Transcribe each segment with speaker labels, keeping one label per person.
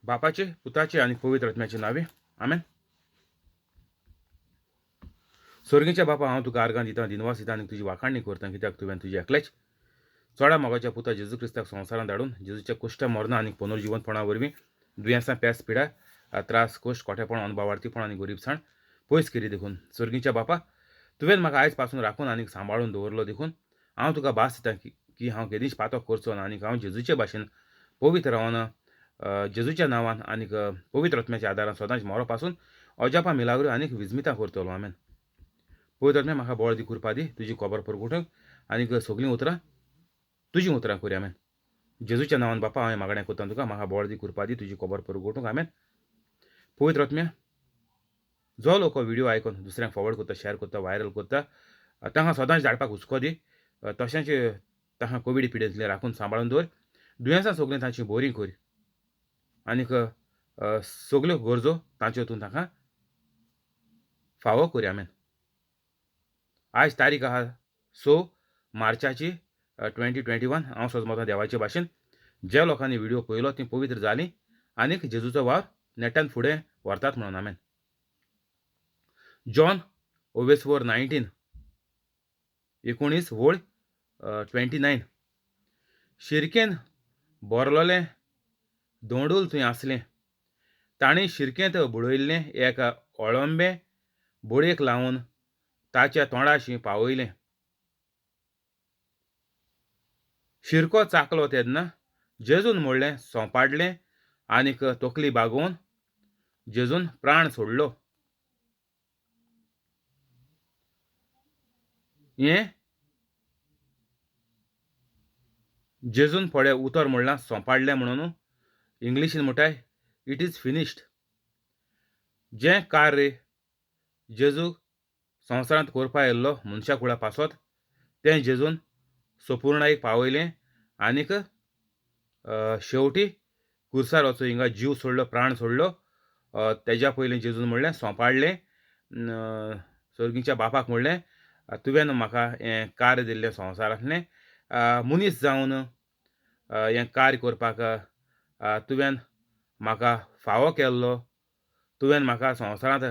Speaker 1: बापाचे, पुताचे आनी पवित्र आत्म्याचे नावे, आमेन. स्वर्गीच्या बापा, हांव तुका आर्गां दिता, दिनवास दिता आनी तुजी वाखाणणी करता, कित्याक तुवें तुज्या एकल्याच चोडा मोगाच्या पुता जेजू क्रिस्ताक संवसारांत धाडून जेजूच्या कुश्ट मरणां आनी पुनर्जिवंतपणा वरवीं दुयेंसां, पेस, पिडा, त्रास, कोश्ट, कोठेपण, अनभावार्थीपण आनी गरीबसाण पयस केली देखून. स्वर्गीच्या बापा, तुवें म्हाका आयज पासून राखून आनी सांबाळून दवरलो देखून हांव तुका भास दिता की हांव केदींच पातक करचो ना आनी हांव जेजूचे भाशेन पवित्र रावन जेजूच्या नांवान आनीक पवित्र आत्म्याच्या आदारान सदांच मरो पासून अजापां, मिलाग्रो आनीक विजमितां करतलो. आमेन. पवित्र आत्म्या, म्हाका बळ दी, कृपा दी, तुजी खबर परगटूंक आनीक सगळीं उतरां तुजीं उतरां करूया. आमेन. जेजूच्या नांवान बापा हांवें मागणें करता तुका, म्हाका बळ दी, कृपा दी, तुजी खबर परगटूंक. आमेन. पवित्र आत्म्या, जो लोक व्हिडियो आयकून दुसऱ्यांक फॉवर्ड करता, शेअर करता, व्हायरल करता, तांकां सदांच धाडपाक हुस्को दी. तशेंच तांकां कोवीड पिडेंतलें राखून सांबाळून दवर. दुयेंसां सगळीं तांची बरीं कर आनीक सगल्यो गरजो तांच्यो तूं तांकां फावो कर. आमेन. आयज तारीख आहा 6 मार्चाची 2021. हांव सजमतां देवाचे भाशेन ज्या लोकांनी व्हिडियो पळयलो ती पवित्र जालीं आनीक जेजूचो वावर नेटान फुडें व्हरतात म्हणून. आमेन. जॉन ओवेसवर 19 19 वळ 29. शिरकेन भरलोलें दोंडूल थंय आसलें. ताणें शिरकेंत बुडयल्लें एक अळंबें बडयेक लावन ताच्या तोंडाशी पावयलें. शिरको चाकलो तेन्ना जेजून म्हणलें, सोंपाडलें आनीक तकली बागोवन जेजून प्राण सोडलो. हें जेजून फुडें उतर म्हणलां, सोंपाडलें म्हणून. इंग्लिशीन म्हणटाय, it is finished. जें कार्य जेजू संवसारांत करपा आयिल्लो मनशा कुळा पासत तें जेजून सपुर्णायेक पावयलें आनीक शेवटी कुर्सार वचून हिंगा जीव सोडलो, प्राण सोडलो. तेज्या पयलीं जेजून म्हणलें, सोंपाडलें. स्वर्गीच्या बापाक म्हणलें, तुवें म्हाका हें कार्य दिल्लें संवसारांतलें, मनीस जावन हें कार्य करपाक तुवें म्हाका फावो केल्लो, तुवें म्हाका संवसारांत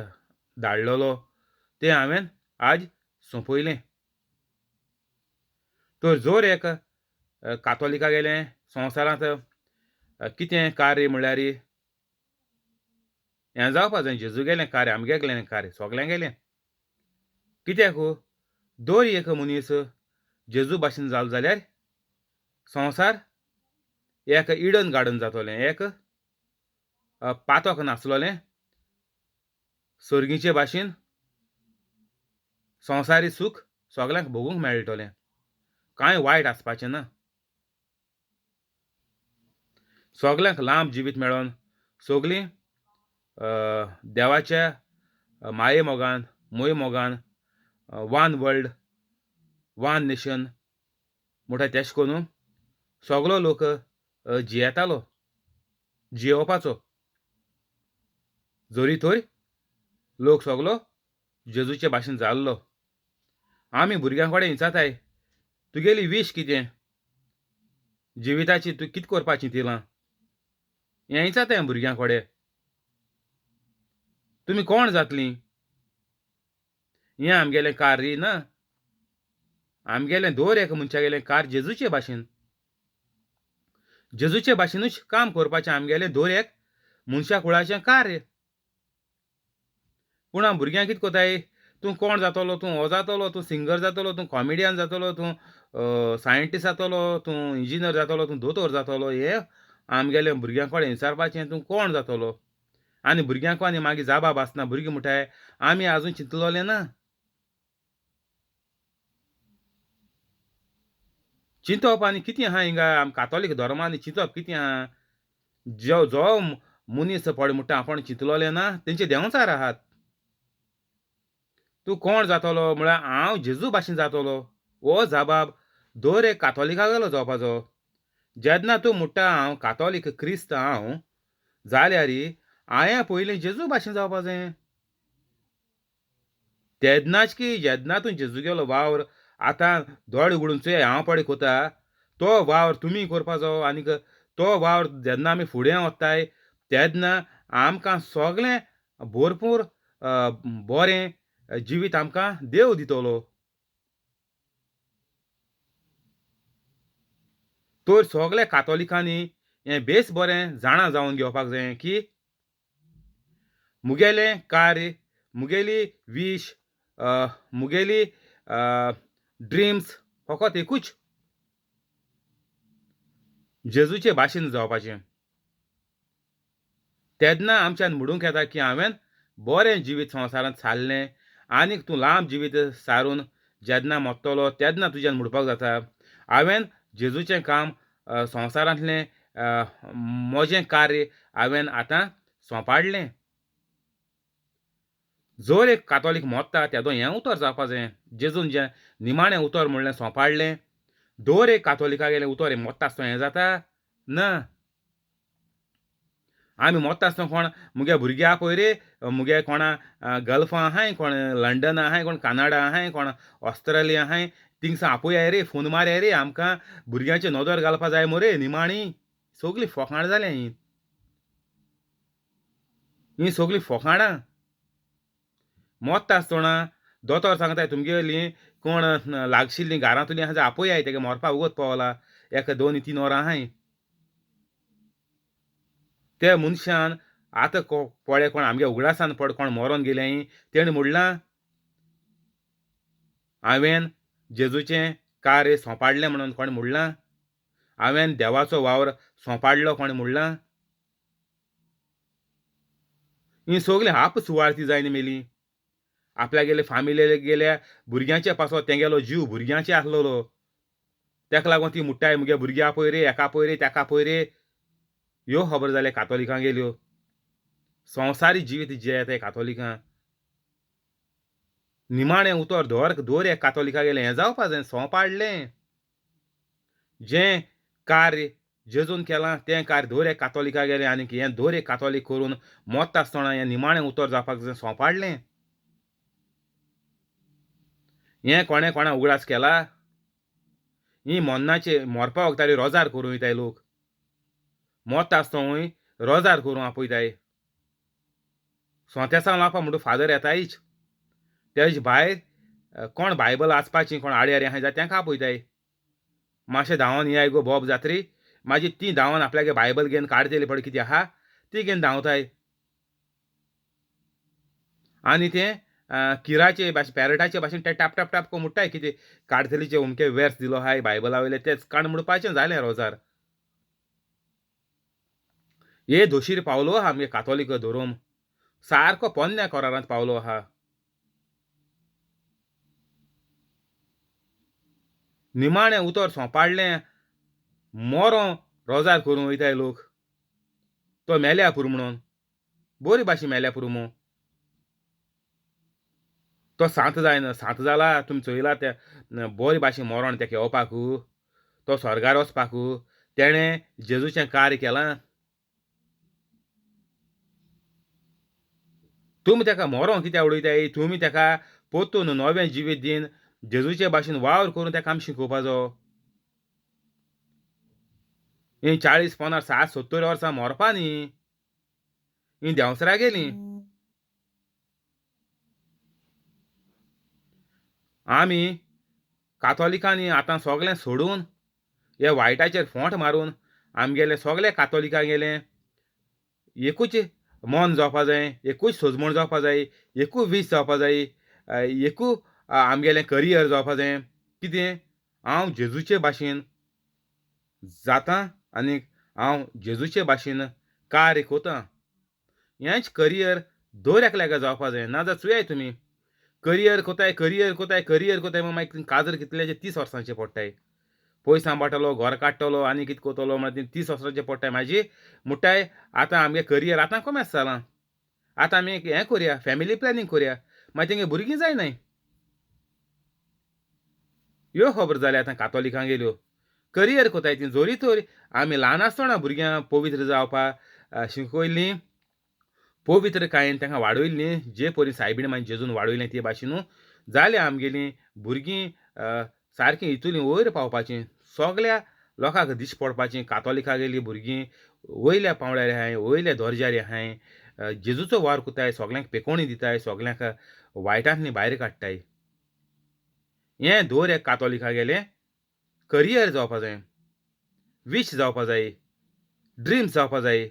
Speaker 1: धाडलेलो, तें हांवें आज सोंपयलें. तर जर एक कातोलिका गेलें संवसारांत कितें कार्य म्हणल्यार हें जावपा जाय. जेजू गेलें कार्य, आमगे गेलें कार्य, सगळ्यां गेलें. कित्याक दर एक मनीस जेजू भाशेन जालो जाल्यार संवसार एक इडन गार्डन जातलें, एक पातक नासलोलें सर्गीचे भाशेन संवसारी सूख सगल्यांक भोगूंक मेळटलें. कांय वायट आसपाचें ना. सगल्यांक लांब जिवीत मेळोन सगलीं देवाच्या माये मोगान, मोय मोगान, वन वर्ल्ड वन नेशन म्हणटा तेश करून सगलो लोक जियेतालो, जियोवपाचो. जरी थंय लोक सगलो जेजूचे भाशेन जाल्लो. आमी भुरग्यां कडेन विचारताय, तुगेली वीश कितें, जिविताची तूं कितें करपाक चिंतिलां, हें विचारताय भुरग्यां कडेन. तुमी कोण जातलीं, हें आमगेलें कार्य ना. आमगेलें दर एक मनशा गेलें कार्य जेजूचे भाशेन, जेजूचे भाशेनूच काम करपाचें आमगेलें दर एक मनशा कुळाचें कार्य. पूण हांव भुरग्यांक कितें करताय, तूं कोण जातलो, तूं हो जातलो, तूं सिंगर जातलो, तूं कॉमेडियन जातलो, तूं सायंटिस्ट जातलो, तूं इंजिनियर जातलो, तूं दोतोर जातलो. हें आमगेलें भुरग्यां कडेन विचारपाचें, तूं कोण जातलो. आनी भुरग्यांक आनी मागीर जाबाब आसना. भुरगीं म्हणटाय आमी आजून चिंतलोलें ना. चिंतप आनी कितें आहा हिंगा आम कातोलीक धर्मांनी चिंतप कितें आहा. जो जो मनीस पळय म्हणटा आपूण चिंतलोलें ना तेंचे देंवचार आहात. तूं कोण जातलो म्हळ्यार हांव जेजू भाशेन जातलो. हो जाबाब दर एक कातोलिका गेलो जावपाचो. जेन्ना तूं म्हणटा हांव कातोलीक क्रिस्त हांव, जाल्यार हांवें पयलीं जेजू भाशेन जावपाचें. तेन्नाच की जेन्ना तूं जेजू गेलो वावर आतां दोळे उगडून चोय हांव पळय कोता तो वावर तुमी करपाचो. आनीक तो वावर जेन्ना आमी फुडें वताय तेन्ना आमकां सगळें भरपूर बरें जिवीत आमकां देव दितलो. तर सगल्या कातोलिकांनी हें बेस बरें जाणा जावन घेवपाक जाय की मुगेलें कार्य, मुगेली वीश, मुगेली ड्रिम्स फकत एकूच, जेजूचे भाशेन जावपाचें. तेन्ना आमच्यान म्हणूंक येता की हांवें बरें जिवीत संवसारांत सारलें. आनीक तूं लांब जिवीत सारून जेन्ना मरतलो तेन्ना तुज्यान म्हणपाक जाता हांवें जेजूचें काम संवसारांतलें म्हजें कार्य हांवें आतां सोंपाडलें. जर एक कातोलीक मरता तेदो हें उतर जावपा जाय, जेजून जें निमाणें उतर म्हणलें सोंपाडलें, दर एक कातोलिकागेलें उतर हें मरता आसतना हें जाता ना. आमी मरता आसतना कोण मुगे भुरगे आपय रे, मुगे कोणा गल्फा आहाय, कोण लंडन आहाय, कोण कानाडा आहाय, कोण ऑस्ट्रेलिया आहाय, थिंगसां आपोयाय रे, फोन मारयाय रे, आमकां भुरग्यांचे नदर घालपा जाय मरे निमाणी. सगलीं फोकाणां जाल्यां हीं, हीं सगलीं फोकाणां. मरता आसतना दोतोर सांगता तुमगेलीं कोण लागशिल्लीं घरांतलीं आसा जाल्यार आपोयाय, तेगे मरपा वगत पावला, एक 2 3 वरां आहाय. त्या मनशान आतां पळय कोण आमगे उगडासान पड कोण मरोन गेलें तेणें म्हणलां हांवें जेजूचें कार्य सोंपाडलें म्हणून कोणें म्हणलां, हांवें देवाचो वावर सोंपाडलो कोणें म्हणलां. हीं सगलीं आप सुवार्थी जायन मेली. आपल्यागेले फामिले गेल्या भुरग्यांचे पासत तेंगेलो जीव भुरग्यांचे आसलेलो, तेका लागून ती मुट्टाय मुगे भुरग्यां पळय रे, हेका पळय रे, तेका पळय रे. ह्यो खबर जाल्या कातोलिकां गेल्यो. संवसारी जिवीत जियेताय कातोलिकां. निमाणें उतर दर दर एक कातोलिका गेलें हें जावपा जाय, सोंपाडलें. जें कार्य जेजून केलां तें कार्य दर एक कातोलिका गेलें आनी हें दर एक कातोलीक करून मरता आसतना हें निमाणें उतर जावपाक जाय, सोंपाडलें. हें कोणें कोणा उगडास केला? ही मरणाचे मरपा वखदारी रोजार करूं वयताय लोक, मरता आसतना रोजार करूं आपयताय. सोंतेसांव लावपा म्हणटू फादर येतायच, तेज भायर कोण बायबल वाचपाची कोण आडयारी आहाय जाल्यार तेंकां आपयताय. मातशें धांवन येयाय गो बोब जात्री, मागीर ती धांवन आपल्यागे बायबल घेवन काडटली पळय कितें आहा ती घेवन धांवताय. आनी तें किराचे भाशेन पॅरटाचे भाशेन ते टाप टाप टाप करून मुट्टाय कितें काडटलीचे अमके वेर्स दिलो आहाय बायबला वयले तेच काण म्हणपाचें जालें रोजार. हे दोशीर पावलो आहा आमगे कातोलीक धोरोम, सारको पोन्न्या कोरारांत पावलो आहा. निमाणें उतर सोंपाडलें, मरों रोजार करूं वयताय लोक, तो मेल्या पुरो म्हणून, बरी भाशेन मेल्या पुरो मू. तो सांत जायना, सांत जाला तुमी चोयला ते बरे भाशेन मरोण तेका येवपाक, तो स्वर्गार वचपाक तेणें जेजूचें कार्य केलां. तुमी तेका मरोंक कित्याक उडयताय? तुमी तेका परतून नवें जिवीत दीन जेजूचे भाशेन वावर करून तेका आमी शिकोवपाचो. हीं 40 50 60 70 वर्सां मरपा न्ही, हीं देंवसरा गेलीं. आमी कातोलिकांनी आतां सगळें सोडून हे वायटाचेर फोंट मारून आमगेले सगळे कातोलिकां गेले एकूच मन जावपा जाय, एकूच सोजमण जावपा जाय, एकूच वीस जावपा जाय, एकू आमगेलें करियर जावपा जाय. कितें हांव जेजूचे भाशेन जाता आनी हांव जेजूचे भाशेन कार्य कोता, हेंच करियर दर एकल्याक जावपा जाय. नाजाल्यार चोयाय तुमी करियर कोताय करियर कोताय करियर कोताय, मागीर काजर कितल्याचे 30 वर्सांचे पडटाय, पयस सांबाळटलो, घर काडटलो आनी कितें कोतलो, मागीर 30 वर्सांचे पडटाय. मागीर मुट्टाय आतां आमगे करियर आतां कोमेस जालां, आतां आमी हें कोरया, फॅमिली प्लॅनिंग कोरया, मागीर तेंगे भुरगीं जायनाय. ह्यो खबर जाल्या आतां कातोलिकां गेल्यो करियर कोताय ती. जोरी तर आमी ल्हान आसतना भुरग्यांक पवित्र जावपाक शिकयल्लीं, पवित्रकायेन तांकां वाडयल्लीं, जे परी सायबीण मागीर जेजून वाडयलें ते भाशेनू जाल्यार आमगेलीं भुरगीं सारकीं हितून वयर पावपाचीं, सगल्या लोकांक दिश्टी पडपाचीं. कातोलिकां गेलीं भुरगीं वयल्या पांवड्यार आहाय, वयल्या दर्ज्यार आहाय, जेजूचो वावर कोताय, सगल्यांक पेकोवणी दिताय, सगल्यांक वायटांतली भायर काडटाय. हें दर एक कातोलिका गेलें करियर जावपा जाय, वीश जावपा जाय, ड्रिम्स जावपा जाय.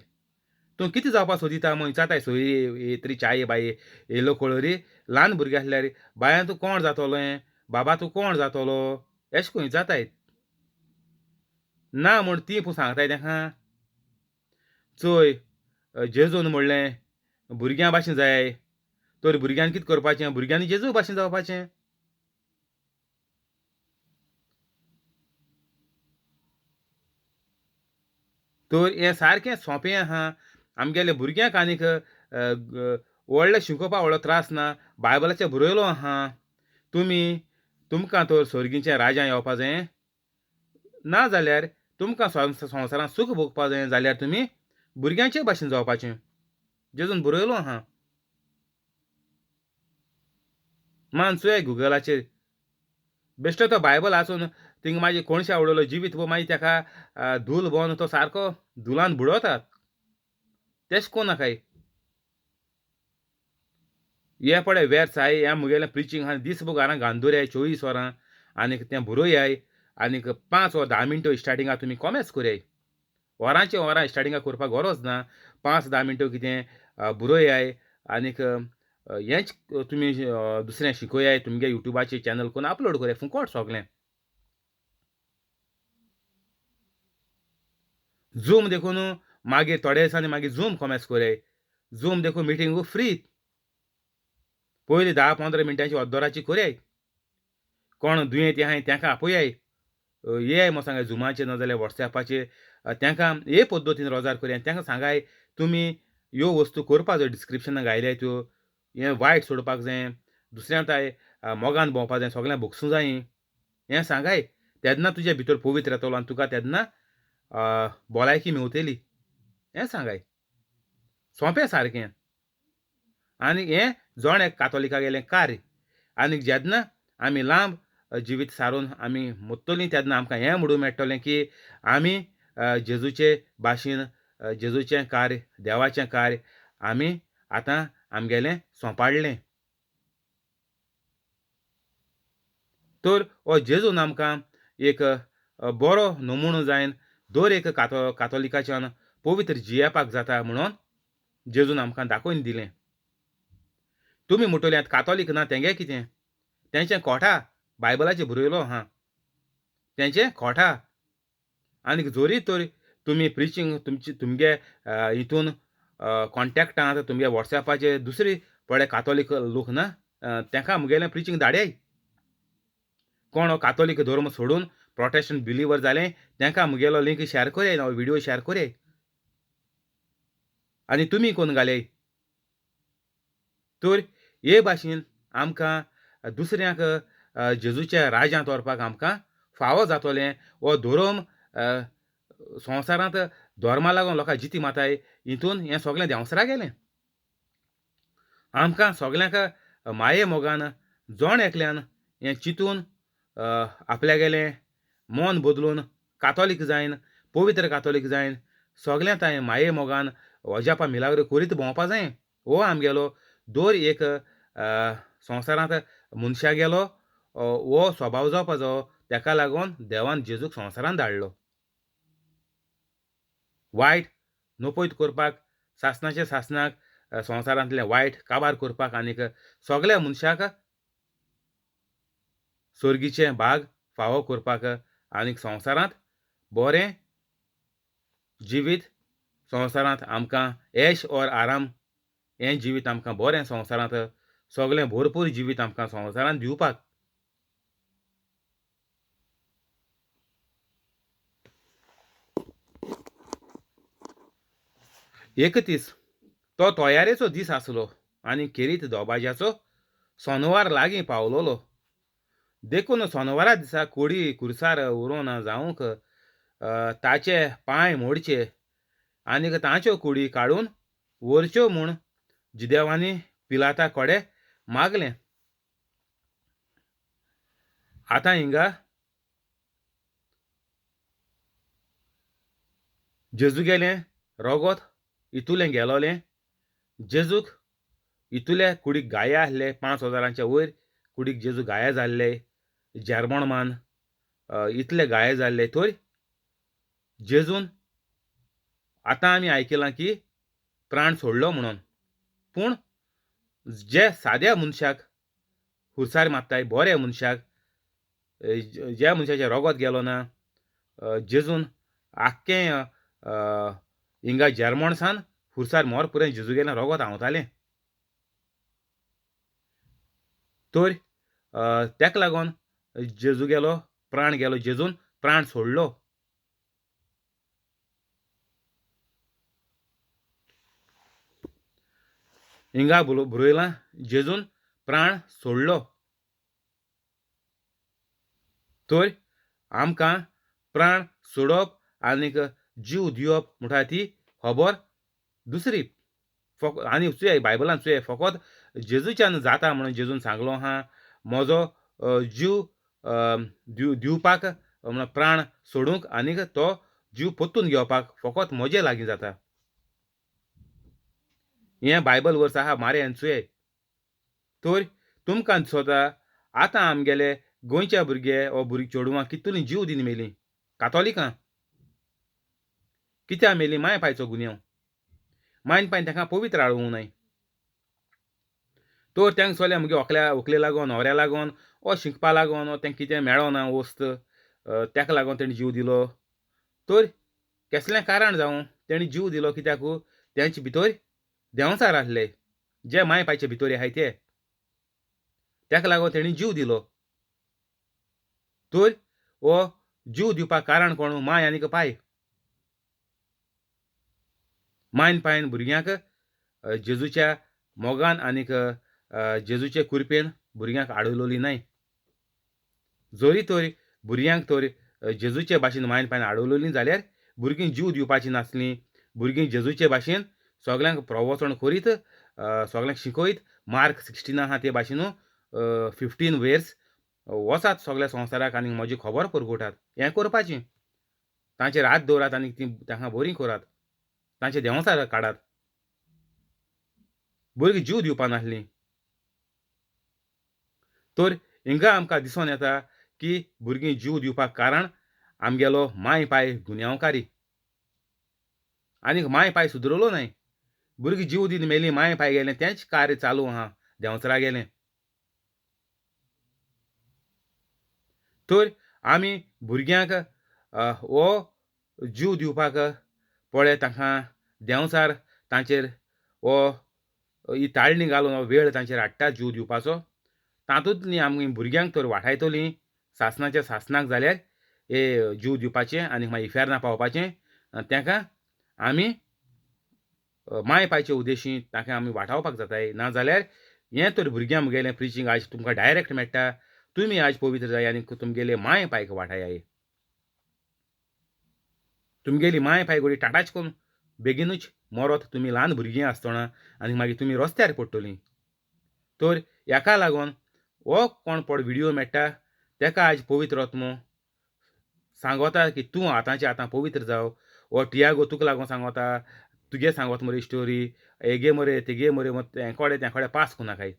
Speaker 1: तूं कितें जावपा सोदिता म्हूण विचारताय सोयरी येतरी चाये बाये येयलो कळरी ल्हान भुरगें आसल्यार बाया तूं कोण जातोलें, बाबा तूं कोण जातलो, अशें करून विचारताय. ना म्हूण ती पूण सांगताय तेंकां चोय जेजून म्हणलें भुरग्यां भाशेन जाय, तर भुरग्यांनी कितें करपाचें, भुरग्यांनी जेजू भाशेन जावपाचें. तर हें सारकें सोंपें आहा. आमगेले भुरग्यांक आनीक व्हडलें शिकोवपा व्हडलो त्रास ना. बायबलाचेर बरयलो आहा, तुमी तुमकां तर सर्गीचें राज्यां येवपा जाय, ना जाल्यार तुमकां संवसारांत सूख भोगपा जाय जाल्यार तुमी भुरग्यांचे भाशेन जावपाचें. जेजून बरयलो आहा. मान चोय गुगलाचेर बेश्टो तो बायबल आसून थिंगा मागीर कोणशा उडयलो जिवीत वो मागीर तेका धूल भोंवन तो सारको धुलान बुडोवतात. तेश कोण नाकाय. हे पळय वेर्स I, हें मुगेलें प्रिचींग आहा दीस भर घरान घालून दवराय 24 वरां, आनीक तें बरोयाय आनीक 5 वा 10 मिनटां स्टार्टिंगाक तुमी कॉमेस करयाय. वरांचे वरां स्टार्टिंगाक करपाक गरज ना. 5-10 मिनटां कितें बरोयाय आनीक हेंच तुमी दुसऱ्यांक शिकयाय, तुमगे युट्यूबाचेर चॅनल करून अपलोड करयाय फुकट सगळें. झूम देखून मागीर थोड्या दिसांनी मागीर झूम कॉमेस करयाय. झूम देखून मिटींग फ्री, पयलीं 10-15 मिनटांची अर्दोराची करयाय. कोण दुयेंती आहाय तेंकां आपोयाय, येयाय म्हूण सांगाय झुमाचेर ना जाल्यार वॉट्सएपाचेर, तेंकां हे पद्दतीन रोजार करयाय. तेंकां सांगाय तुमी ह्यो वस्तू करपा जाय, डिस्क्रिप्शनाक घायल्याय त्यो, हें वायट सोडपाक जाय, दुसऱ्यां ताय मोगान भोंवपा जाय, सगळ्यांक भोगसूं जाय, हें सांगाय. तेन्ना तुजे भितर पवित्र येतलो आनी तुका तेन्ना भलायकी मेवतली, हें सांगाय. सोंपें सारकें. आनी हें जण एक कातोलिका गेलें कार्य. आनी जेन्ना आमी लांब जिवीत सारून आमी मोत्तलीं तेन्ना आमकां हें म्हणूंक मेळटलें की आमी जेजूचे भाशेन जेजूचें कार्य, देवाचें कार्य आमी आतां आमगेलें सोंपाडलें. तर हो जेजून आमकां एक बरो नमुनो जायन दर एक कातोलिकाच्यान पवित्र जियेवपाक जाता म्हणून जेजून आमकां दाखोवन दिलें. तुमी म्हणटले आतां कातोलीक ना तेंगे कितें, तेंचें खोटा बायबलाचेर बरयलो आहा, तेंचें खोटा. आनीक जोरी तर तुमी प्रिचींग तुमची तुमगे हितून कॉन्टेक्टांत तुमगे वॉट्सएपाचेर दुसरी पळय कातोलीक लोक ना तेंकां मुगेलें प्रिचींग धाडयाय. कोण हो कातोलीक धर्म सोडून प्रोटेस्टंट बिलीवर जालें तेंकां मुगेलो लिंक शेअर करयाय, व्हिडियो शेअर करयाय आनी तुमी कोण घालय. तर हे भाशेन आमकां दुसऱ्यांक जेजूच्या राज्यांत व्हरपाक आमकां फावो जातलें. हो धर्म संवसारांत धर्मा लागून लोकां जिती माताय हितून हें सगळें देंवसरा गेलें. आमकां सगल्यांक माये मोगान जण एकल्यान हें चिंतून आपल्यागेलें मन बदलून कातोलीक जायन, पवित्र कातोलीक जायन, सगळ्यां तांय माये मोगान अजापा मिलाग्र करीत भोंवपा जाय. हो आमगेलो दर एक संवसारांत मनशा गेलो हो स्वभाव जावपाचो. तेका लागून देवान जेजूक संवसारांत धाडलो. वायट नपयत करपाक, सासणाचे सासणाक संवसारांतलें वायट काबार करपाक आनीक सगल्या मनशाक सर्गीचें भाग फावो करपाक आनीक संवसारांत बरें जिवीत, संवसारांत आमकां येश और आराम हें जिवीत आमकां बरें संवसारांत सगळें भरपूर जिवीत आमकां संवसारांत दिवपाक. 31 तो तयारेचो दीस आसलो आनी खेरीत दोबाज्याचो सोनवार लागीं पावलोलो. देखून सोनवारा दिसा कोडी कुर्सार उरोना जावंक ताचे पांय मोडचे आनीक तांच्यो कुडी काडून व्हरच्यो म्हूण जिदेवांनी पिलाता कडेन मागलें. आतां हिंगा जेजू गेलें रोगोत इतुलें गेलोलें, जेजूक इतुले कुडीक गाये आहले, 5000 वयर कुडीक जेजू गाये जाल्ले, जेरमोणमान इतले गाये जाल्ले. तर जेजून आतां आमी आयकलां की प्राण सोडलो म्हणून, पूण जे साद्या मनशाक खुर्सार मारताय, बऱ्या मनशाक, ज्या मनशाचें रोगोत गेलो ना, जेजून आख्खें हिंगा जेरमोणसान खुर्सार मोर पुरें जेजू गेलें रोगोत हांवतालें. तर तेका लागून जेजू गेलो प्राण गेलो, जेजून प्राण सोडलो. हिंगा बरयलां जेजून प्राण सोडलो. तर आमकां प्राण सोडप आनीक जीव दिवप म्हणटा ती खबर दुसरी. आनी चुय बायबलान चुय फकत जेजूच्यान जाता म्हणून जेजून सांगलो आहा, म्हजो जीव दिवपाक म्हणून प्राण सोडूंक आनीक तो जीव परतून घेवपाक फकत म्हजे लागीं जाता. हें बायबल वर्स आहा मारे चुय. तर तुमकां दिसता आतां आमगेले गोंयच्या भुरगे वो भुरगीं चेडवां कितलीं जीव दिवन मेलीं कातोलिकां, कित्याक मेलीं? माय पायचो गुन्यांव, मायन पायन तांकां पवित्र आळोवंक नाय. तर तांकां सोल्या मुगे व्हंकल्या व्हंकले लागून न्हवऱ्या लागून वो शिकपा लागून वो तांकां कितें मेळना वस्त ताका लागून तेणी जीव दिलो. तर केसलें कारण जावं तेणी जीव दिलो, कित्याक तेंचे भितर देंवचार आसले जे माय पायचे भितर आहाय ते, ताका लागून तेणी जीव दिलो. तर हो जीव दिवपाक कारण कोण? माय आनीक पाय. मायन पायन भुरग्यांक जेजूच्या मोगान आनीक जेजूचे कृपेन भुरग्यांक आडवलोली नाय. जरी तर भुरग्यांक तर जेजूचे भाशेन मायन पायन आडवलोली जाल्यार भुरगीं जीव दिवपाचीं नासलीं. भुरगीं जेजूचे भाशेन सगल्यांक प्रवचन करीत सगल्यांक शिकयत मार्क 16 आहा ते भाशेन 15 वेर्स वचात सगल्या संवसाराक आनी म्हजी खबर परगटात. हें करपाचें, तांचेर हात दवरात आनी तीं तांकां बरीं करात, तांचे देंवचार काडात. भुरगीं जीव दिवपा नासलीं. तर हिंगा आमकां दिसून येता की भुरगीं जीव दिवपाक कारण आमगेलो माय पाय गुन्यांवकारी आनीक माय पाय सुदरलो न्हय. भुरगीं जीव दिवन मेलीं, माय पाय गेलें, तेंच कार्य चालू आहा देंवचारा गेलें. तर आमी भुरग्यांक हो जीव दिवपाक पळय तांकां देंवचार तांचेर हो ही ताळणी घालून हो वेळ तांचेर हाडटा जीव दिवपाचो. तातूंतली आमी भुरग्यांक तर वाटायतलीं सासणाच्या सासणाक जाल्यार हे जीव दिवपाचें आनी मागीर इफेर्ना पावपाचें. तांकां आमी माय पायचे उद्देशी तांकां आमी वाटावपाक जाताय. नाजाल्यार हें तर भुरग्यां मुगेलें प्रिचींग आयज तुमकां डायरेक्ट मेळटा, तुमी आयज पवित्र जाय आनी तुमगेले माय पायक वाटायाय. तुमगेली माय पाय गोडी टाटाच करून बेगीनूच मरत तुमी ल्हान भुरगीं आसतना आनी मागीर तुमी रस्त्यार पडटलीं. तर हेका लागून हो कोण पड विडियो मेळटा तेका आयज पवित्र आत्मो सांगता की तूं आतांचे आतां पवित्र जाव. हो टियागो तुका लागून सांगता, तुगे सांगत मरे स्टोरी, हेगे मरे तेगे मरे, हें तें कडेन पास करूं नाकाय.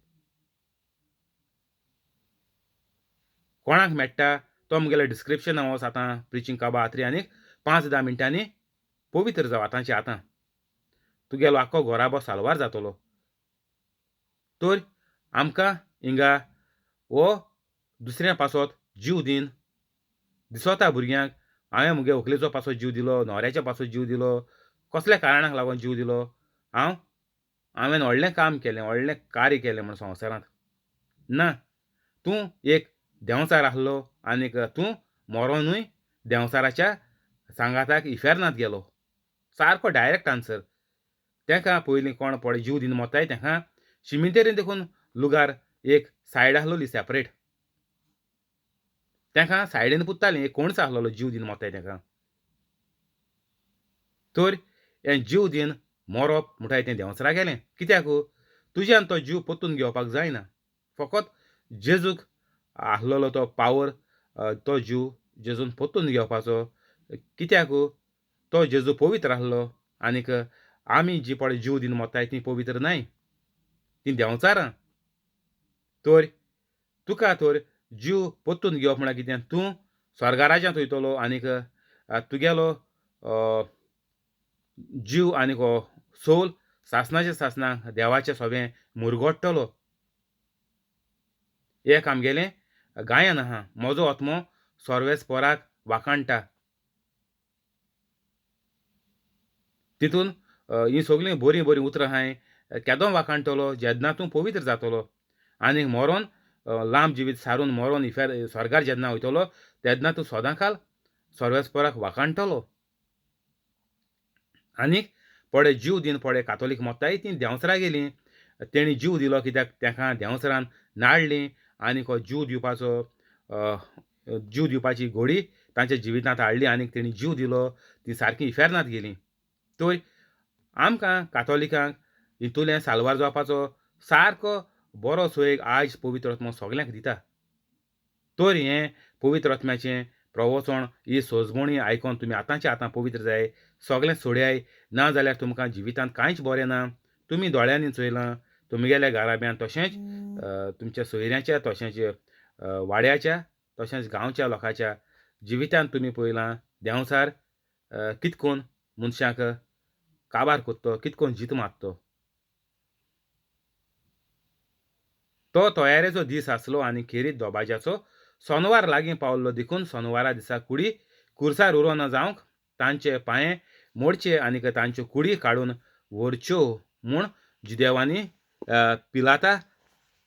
Speaker 1: कोणाक मेळटा तो मुगेले डिस्क्रिप्शना वच आतां प्रिचींग काबा आत्री आनीक 5-10 मिनटांनी पवित्र जाव आतांचे आतां, तुगेलो आख्खो घराबो साल्वार जातलो. तर आमकां हिंगा हो दुसऱ्या पासत जीव दीन दिसता भुरग्यांक, हांवें मुगे व्हंकलेचो पासत जीव दिलो, न्हवऱ्याच्या पासत जीव दिलो, कसल्या कारणाक लागून जीव दिलो, हांवें व्हडलें काम केलें, व्हडलें कार्य केलें म्हण संवसारांत ना. तूं एक देंवचार आसलो आनीक तूं मरोनूय देंवचाराच्या सांगाताक इफेर्नांत गेलो. सारको डायरेक्ट आन्सर. तांकां पयलीं कोण पळय जीव दिवन मोताय तांकां शिमितेरीन देखून लुगार एक सायड आसलोली सेपरेट, तांकां सायडीन पुत्तालीं, एक कोणच आसलोलो जीव दिवन मोताय तांकां. तर हें जीव दिवन मरप म्हणटाय तें देंवचारा गेलें. कित्याक तुज्यान तो जीव परतून घेवपाक जायना, फकत जेजूक आसलेलो तो पावर, तो जीव जेजून परतून घेवपाचो. कित्याक तो जेजू पवित्र आसलो. आनीक आमी जी पळय जीव दिवन मोत्ताय तीं पवित्र न्हय, तीं देंवचारां। तर तुका तर जीव परतून घेवप म्हळ्यार कितें, तूं स्वर्गा राज्यांत वयतलो आनीक तुगेलो जीव आनीक हो सोल सासणाच्या सासणाक देवाचें सोबें मुरगोडटलो। एक आमगेलें गायन आहा, म्हजो आत्मो सर्वेस्पराक वाखाणटा। तितून हीं सगळीं बरीं बरीं उतरां आहाय, केदो वाखाणटलो जेन्ना तूं पवित्र जातलो आनी मरोन लांब जिवीत सारून मरोन इफेर स्वर्गार जेन्ना वयतलो तेन्ना तूं सदां काल सर्वेस्पराक वाखाणटलो। आनीक पडे जीव दिवन पडे कातोलीक मोत्ताय तीं देंवचारा गेलीं, तेणी जीव दिलो कित्याक तेका देंवचारान नाडलीं आनीक हो जीव दिवपाचो जीव दिवपाची घोडी तांच्या जिवितांत हाडली आनीक तेणी जीव दिलो, ती सारकी इफेर्नांत गेलीं। तर आमकां कातोलिकांक हितूंतल्यान साल्वार जावपाचो सारको बरो सोयेक आयज पवित्र आत्मो सगल्यांक दिता। तर हें पवित्र आत्म्याचें प्रवचन ही सोजमणी आयकोन तुमी आतांचे आतां पवित्र जाय, सगळें सोडयाय, ना जाल्यार तुमकां जिवितांत कांयच बरें ना। तुमी दोळ्यांनी चोयलां तुमगेल्या घराब्यांत तशेंच तुमच्या सोयऱ्यांच्या तशेंच वाड्याच्या तशेंच गांवच्या लोकांच्या जिवितांत तुमी पळयलां देंवचार कितकोन मनशाक काबार कोत्तो, कितकोन जीत मारतो। तो तयारेचो दीस आसलो आनी खेरीत दोबाज्याचो सोनवार लागीं पावल्लो देखून सोनवारा दिसा कुडी कुर्सार उरोना जावंक तांचे पांये मोडचे आनीक तांच्यो कुडी काडून व्हरच्यो म्हूण जुदेवांनी पिलाता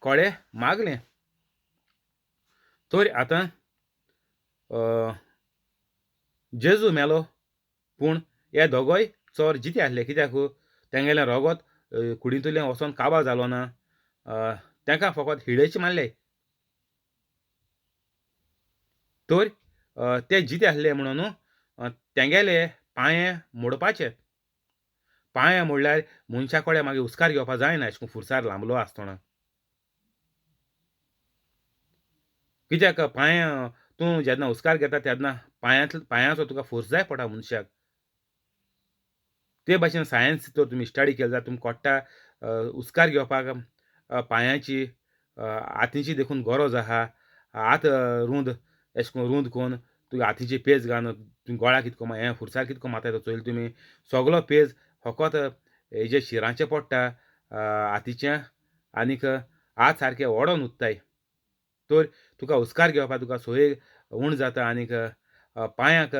Speaker 1: कोडे मागलें। तर आतां जेजू मेलो पूण हे दोगोय चोर जिते आसले, कित्याक तेंगेलें रोगोत कुडींतल्यान वचोन काबार जालो ना, तेका फकत हिडेच मारले। तर ते जिते आसले म्हणून तेंगेले पांये मोडपाचे, पांये मोडल्यार मनशा कडेन मागीर हुस्कार घेवपाक जायना अशें करून फुरसार लांबलो आसतना, कित्याक पांये तूं जेन्ना हुस्कार घेता तेन्ना पांयांचो तुका फोर्स जाय पडटा मनशाक। ते भाशेन सायन्स तर तुमी स्टडी केली जाल्यार तुमकां कळटा हुस्कार घेवपाक पांयांची हातीची देखून गरज आहा। हात रूंद अशें करून रूंद करून तुगे हातीची पेज घालून तुमी गोळा कितको हें फुरसार कितको मारता तो चोयलें तुमी, सगलो पेज फकत हेजे शिरांचें पडटा हातीचें आनीक हात सारके ओडोन उत्ताय। तर तुका हुस्कार घेवपाक तुका सोय उण जाता आनीक पांयांक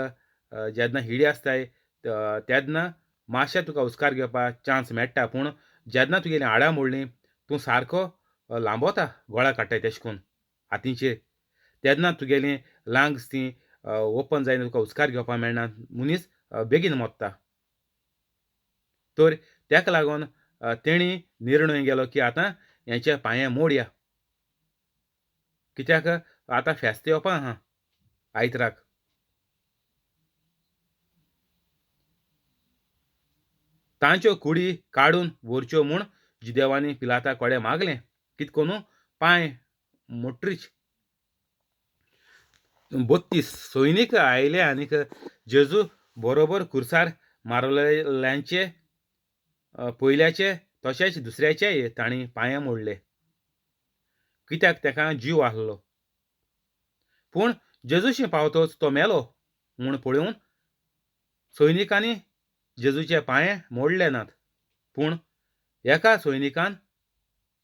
Speaker 1: जेन्ना हिडी आसताय तेन्ना मातशें तुका हुस्कार घेवपाक चान्स मेळटा, पूण जेन्ना तुगेलीं हाडां मोडलीं तूं सारको लांबोता गोळा काडटाय तेशें करून हातीचेर, तेन्ना तुगेलीं लंग्स तीं ओपन जायना, तुका हुस्कार घेवपाक मेळना, मनीस बेगीन मोत्ता। तर तेका लागून तेणी निर्णय गेलो की आतां हेंचे पांये मोडया, कित्याक आतां फेस्त येवपा आहा आयतराक। तांच्यो कुडी काडून व्हरच्यो म्हूण जुदेवांनी पिलाता कडेन मागलें, कित करून पांय मोट्रीच। 32 सैनीक आयले आनीक जेजू बरोबर कुर्सार मारलेल्यांचे पयल्याचे तशेंच दुसऱ्याचेय तांणी पांये मोडले, कित्याक तेका जीव आहलो। पूण जेजूशी पावतोच तो मेलो म्हूण पळोवन सैनिकांनी जेजूचे पांये मोडले नात, पूण एका सैनिकान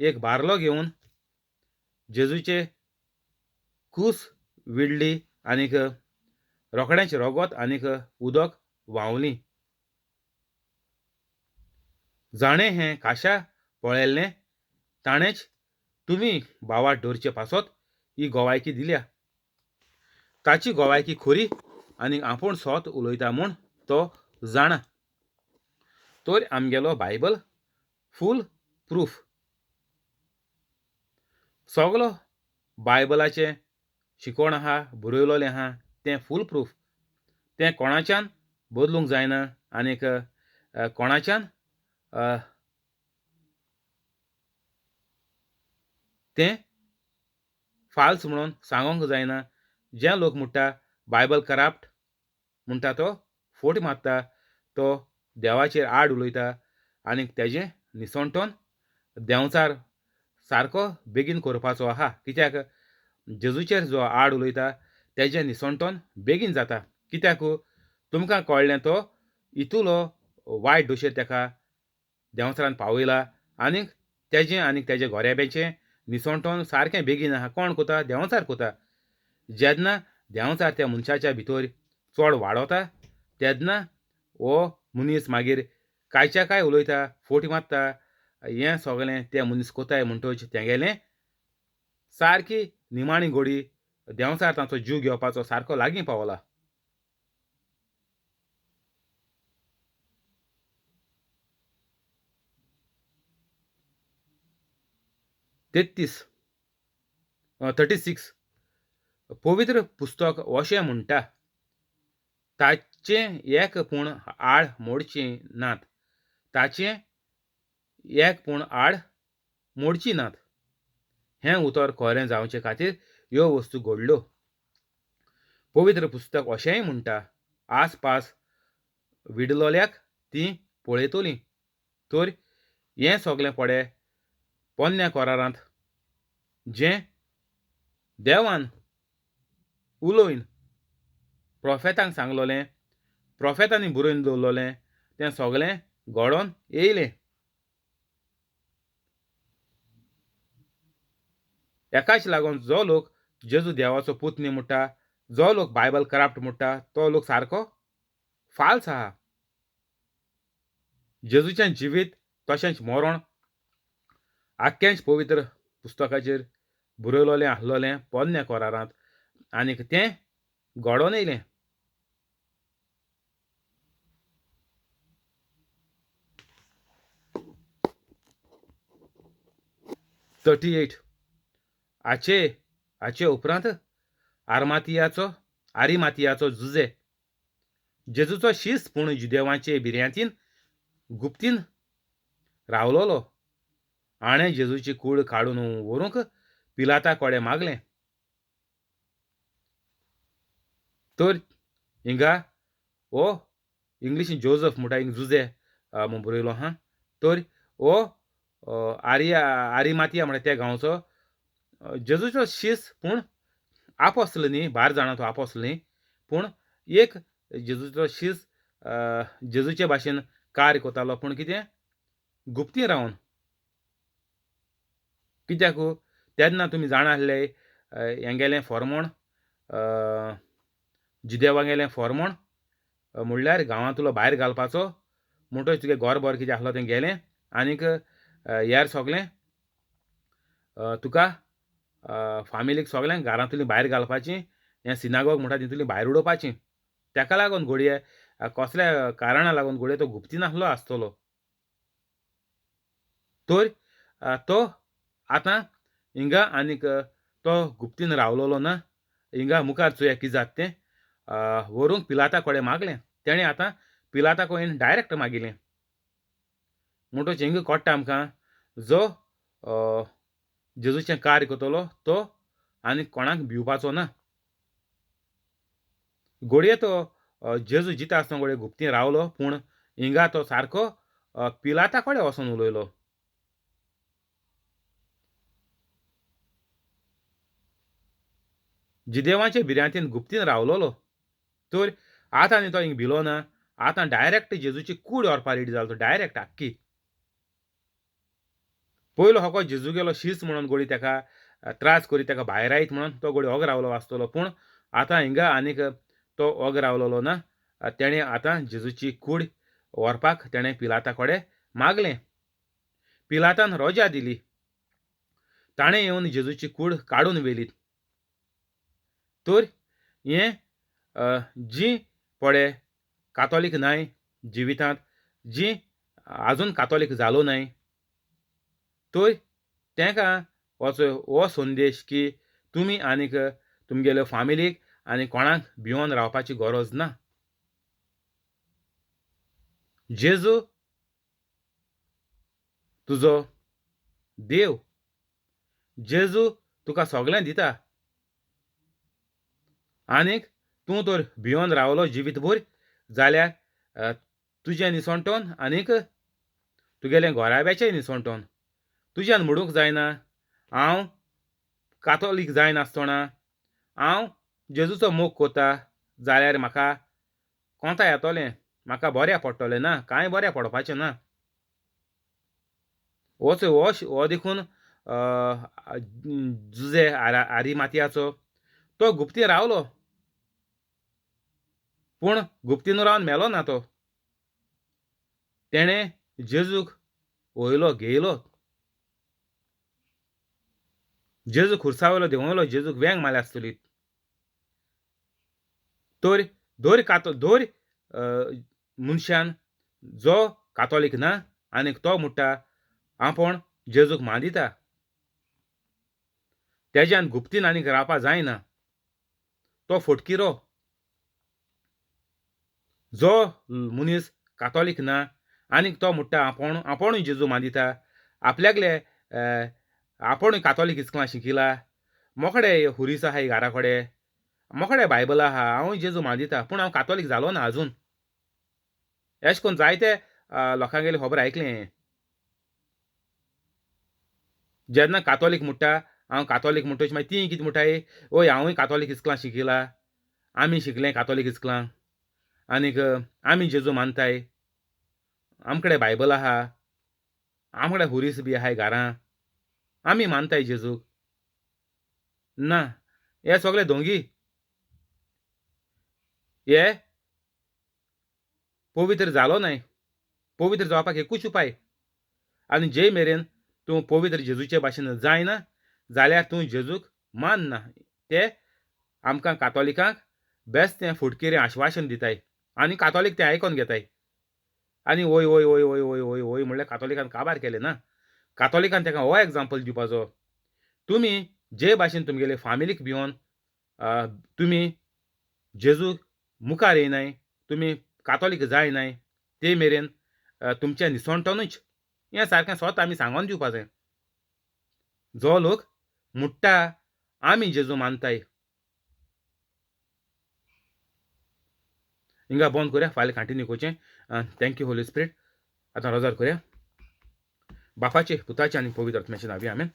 Speaker 1: एक बारलो घेवन जेजूचे कूस विडली आनीक रोखड्यांचें रोगोत आनीक उदक व्हांवली। जाणें हें काशा पळयल्लें ताणेंच तुमी भावार्थ दवरचे पासत ही गोवायकी दिल्या, ताची गोवायकी खरी आनी आपूण सोत उलयता म्हूण तो जाणा। तर आमगेलो बायबल फूल प्रूफ, सगलो बायबलाचें शिकोवण आहा बरयलोलें आहा तें फूल प्रूफ, तें कोणाच्यान बदलूंक जायना आनीक कोणाच्यान तें फाल्स म्हणून सांगूंक जायना। जे लोक म्हणटा बायबल कराप्ट म्हणटा तो फोट मारता, तो देवाचेर आड उलयता आनीक तेजें निसणटोन देंवचार सारको बेगीन करपाचो आहा. कित्याक जेजूचेर जो आड उलयता तेजें निसणटोन बेगीन जाता. कित्याक तुमकां कळ्ळें तो इतुलो वायट दोशेर तेका देंवचारान पावयला आनीक तेजें आनीक तेजें गोऱ्याब्याचें निसणटोन सारकें बेगीन आहा. कोण कोता? देंवचार कोता. जेन्ना देंवचार त्या मनशाच्या भितर चड वाडोता तेन्ना हो मनीस मागीर कांयच्या कांय उलयता, फोट मारता, हें सगळें ते मनीस कोताय. म्हणटच तेगेलें सारकी निमाणी घोडी देंवचार तांचो जीव घेवपाचो सारको लागीं पावला. 36 पवित्र पुस्तक अशें म्हणटा, ताचें एक पूण आड मोडचें नात, ताचें एक पूण आड मोडची नात. हें उतर खरें जावचे खातीर ह्यो वस्तू घडल्यो. पवित्र पुस्तक अशेंय म्हणटा, आसपास विडलोल्याक तीं पळयतलीं. तर हें सगळें पडे पोन्न्या करारांत जें देवान उलोवन प्रोफेतांक सांगलोलें, प्रोफेतांनी बरोवन दवरलोलें तें सगळें घडोवन येयलें. एकाच लागून जो लोक जेजू देवाचो पूत न्ही म्हणटा, जो लोक बायबल कराप्ट म्हणटा, तो लोक सारको फाल्स आहा. जेजूचें जिवीत तशेंच मरण आख्खेंच पवित्र पुस्तकाचेर बरयलोलें आसलोलें पोन्न्या करारांत आनीक तें घडोवन येयलें. 38 हाचे उपरांत आरिमातियाचो जुजे जेजूचो शीस पूण जुदेवांचे बिर्यांतीन गुप्तीन रावलोलो. हाणें जेजूची कूड काडून व्हरूंक पिलाता कडेन मागलें. तर हिंगा हो इंग्लिशीन जोजफ म्हणटा, हिंगा जुजे म्हूण बरयलो आहा. तर हो आरिमातिया म्हणटा त्या गांवचो जेजूचो शीस पूण आपोसल न्ही, भार जाणा तो आपोसल न्ही, पूण एक जेजूचो शीस जेजूचे भाशेन कार्य करतालो, पूण कितें गुप्ती रावन. कित्याक तेन्ना तुमी जाणा आसले हेंगेलें फॉर्मोण जुदेवागेलें फॉर्मोण म्हणल्यार गांवांतलो भायर घालपाचो. म्हणटच तुगे घरभर कितें आसलो तें गेलें आनीक हेर सगळें तुका फामिलीक सगळ्यांक घरांतली भायर घालपाची, हें सिनागोग म्हणटा तितूंतली भायर उडोवपाची. ताका लागून घडये कसल्या कारणा लागून घडये तो गुप्ती नासलो आसतलो. तर तो आतां हिंगा आनीक तो गुप्तीन रावलोलो ना. हिंगा मुखार चोया कितें जाता तें. व्हरूंक पिलाता कडेन मागलें तेणें, आतां पिलाता कडेन डायरेक्ट मागिलें. म्हणटच हिंगा कळटा आमकां जो जेजूचें कार्य करतलो तो आनी कोणाक भिवपाचो ना. घडये तो जेजू जिता आसतना घडये गुप्तीन रावलो, पूण हिंगा तो सारको पिलाता कडेन वचोन उलयलो. जिदेवाचे भिरांतीन गुप्तीन रावलोलो. तर आतां आनी तो हिंगा भिलो ना. आतां डायरेक्ट जेजूची कूड व्हरपा रेडी जालो तो, डायरेक्ट आख्खी. पयलो हो जेजू गेलो शीस म्हणून गोडी ताका त्रास करी ताका भायर आयत म्हणून तो गोडी ओग रावलो आसतलो, पूण आतां हिंगा आनीक तो ओग रावलोलो ना. तेणें आतां जेजूची कूड व्हरपाक तेणें पिलाता कडेन मागलें. पिलातान रोजा दिली. ताणें येवन जेजूची कूड काडून व्हेली. तर हें जी पळय कातोलीक नाय जिवितांत, जी आजून कातोलीक जालो नाय, तर तांकां हो संदेश की तुमी आनीक तुमगेले फामिलीक आनी कोणाक भिवन रावपाची गरज ना. जेजू तुजो देव, जेजू तुका सगळें दिता आनीक तूं तर भिवन रावलो जिवीतभर जाल्यार तुजें निसणटोन आनीक तुगेलें घराब्याचें निसणटोन. तुज्यान म्हणूंक जायना हांव कातोलीक जायनासतना हांव जेजूचो मोग कोता जाल्यार म्हाका कोंता येतोलें, म्हाका बऱ्या पडटलें ना, कांय बऱ्या पडपाचें ना. होच हो हो देखून जुजे आरी मातयाचो तो गुप्ती रावलो, पूण गुप्तीन रावन मेलो ना तो. तेणें जेजूक वयलो घेयलो, जेजू खुर्सा वयलो देंवयलो, जेजूक वेंग मारल्या आसतली. तर दर कातो दर मनशान जो कातोलीक ना आनीक तो म्हणटा आपूण जेजूक मानिता, तेज्यान गुप्तीन आनीक रावपा जायना, तो फटकिरो. जो मनीस कातोलीक ना आनीक तो म्हणटा आपूण आपुणूय जेजू मानिता, आपल्यागले आपुणूय कातोलीक इस्कोलां शिकिला, मोकडे हुरीस आहाय घरा कडेन, मोकडे बायबल आहा, हांवूय जेजू मानिता, पूण हांव कातोलीक जालो ना आजून. अशें करून जायते लोकांगेली खबर आयकलें हांवें. जेन्ना कातोलीक म्हणटा हांव कातोलीक म्हणटच मागीर ती कितें म्हणटाय, ओय हांवूय कातोलीक इस्कोलां शिकिला, आमी शिकले कातोलीक इस्कोलां आनीक आमी जेजू मानताय, आमकडे बायबल आहा, आमकडे हुरीस बी आहाय घरां, आमी मानताय जेजूक. ना, हे सगळे दोंगी, हे पवित्र जालो न्हय. पवित्र जावपाक एकूच उपाय, आनी जे मेरेन तूं पवित्र जेजूचे भाशेन जायना जाल्यार तूं जेजूक मानना. ते आमकां कातोलिकांक बेस्ट तें फुटकिरें आश्वासन दिताय आनी कातोलीक तें आयकोन घेताय आनी ओय ओय ओय ओय ओय ओय ओय म्हणल्यार कातोलिकान काबार केलें ना. कातोलिकान ताका हो एग्जाम्पल दिवपाचो, तुमी जे भाशेन तुमगेले फामिलीक भिवन तुमी जेजूक मुखार येयनाय, तुमी कातोलीक जायनाय, ते मेरेन तुमचें निसणटनूच. हें सारकें स्वता आमी सांगोन दिवपा जाय. जो लोक म्हणटा आमी जेजू मानताय. हिंगा बंद करुया, फाल्यां कंटिन्यू करचें. Thank you Holi spirit. आतां रोजार करुया. बापाचे पुताचे आनी पवित्र आत्म्याचे नांवी आमेन.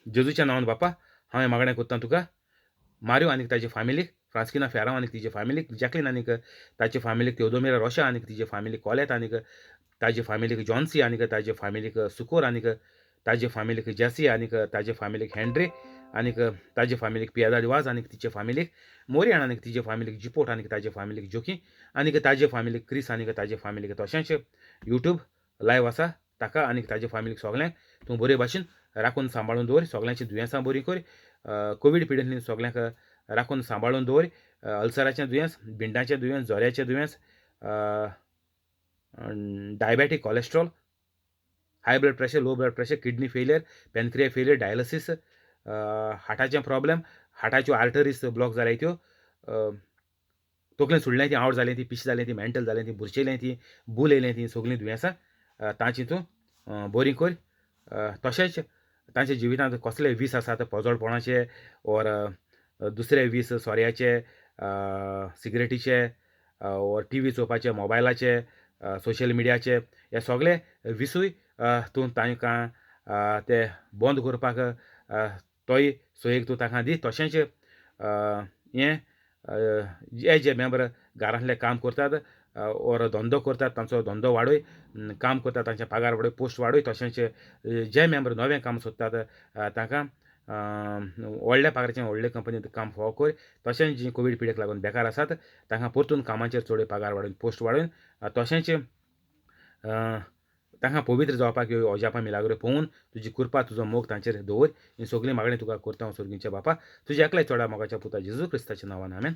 Speaker 1: जेजूच्या नांवान बापा हांवें मागणें करता तुका, मारियो आनी ताजे फामिलीक, फ्रांस्किना फेरांव आनी तिजे फामिलीक, जॅकलीन आनी ताचे फामिलीक, तेवदोमिरा रोशा आनी तिजे फामिलीक, कोलेत आनी ताजे फामिलीक, जॉन्सी आनी ताजे फामिलीक, सुकोर आनी ताजे फामिलीक, जेसी आनी ताजे फामिलीक, हेनरी आनी ताजे फामिलीक, पियादा वाज आनी तिचे फामिलीक, मोरियान आनी तिजे फामिलीक, जिपोट आनी ताजे फामिलीक, जोकी आनी ताजे फामिलीक, क्रिस आनी ताजे फामिलीक, तशेंच युट्यूब लायव आसा ताका आनी ताजे फामिलीक सगळ्यांक तूं बरे भाशेन राखून सांबाळून दवर. सगळ्यांची दुयेंसां बरीं कर, कोवीड पिडेंतली सगळ्यांक राखून सांबाळून दवर. अल्सराचें दुयेंस, बिंडाचें दुयेंस, जोऱ्याचें दुयेंस, diabetic, cholesterol, high blood pressure, low blood pressure, kidney failure, pancreas failure, dialysis, हार्टाचें problem, हार्टाच्यो arteries block जाल्याय त्यो, तकलेन सुडलें ती, आवट जालें ती, पिशें जालें ती, मेंटल जालें ती, बुरशेलें ती, बूल येयलें ती, सगळीं दुयेंसां तांची तूं बरीं कर. तशेंच तांच्या जिवितांत कसले वीस आसात, पोजोडपणाचे ओर दुसरे वीस, सोऱ्याचे, सिगरेटीचे, ओर टी व्ही चोवपाचे, मोबायलाचे, सोशल मिडियाचे, हे सगळे विसूय तूं तांकां ते बंद करपाक तोय सोयीक तूं तांकां दी. तशेंच हें हे जे मेंबर घरांतले काम करतात ओर धंदो करतात तांचो धंदो वाडय, काम करतात तांचे पगार वाडय, पोस्ट वाडय. तशेंच जे मेंबर नवें काम सोदतात तांकां व्हडल्या पगाराचें व्हडले कंपनींत काम फावो कर. तशेंच जी कोवीड पिडेक लागून बेकार आसात तांकां परतून कामाचेर चड पगार वाडोवन पोस्ट वाडोवन, तशेंच तांकां पवित्र जावपाक ह्यो अजापां मिलाग्रो पळोवन तुजी कृपा तुजो मोग तांचेर दवर. ही सगळीं मागणी तुका करता हांव सर्गीच्या बापा, तुज्या एकल्या चोडा मोगाच्या पुता जेजू क्रिस्ताच्या नांवान, आमेन.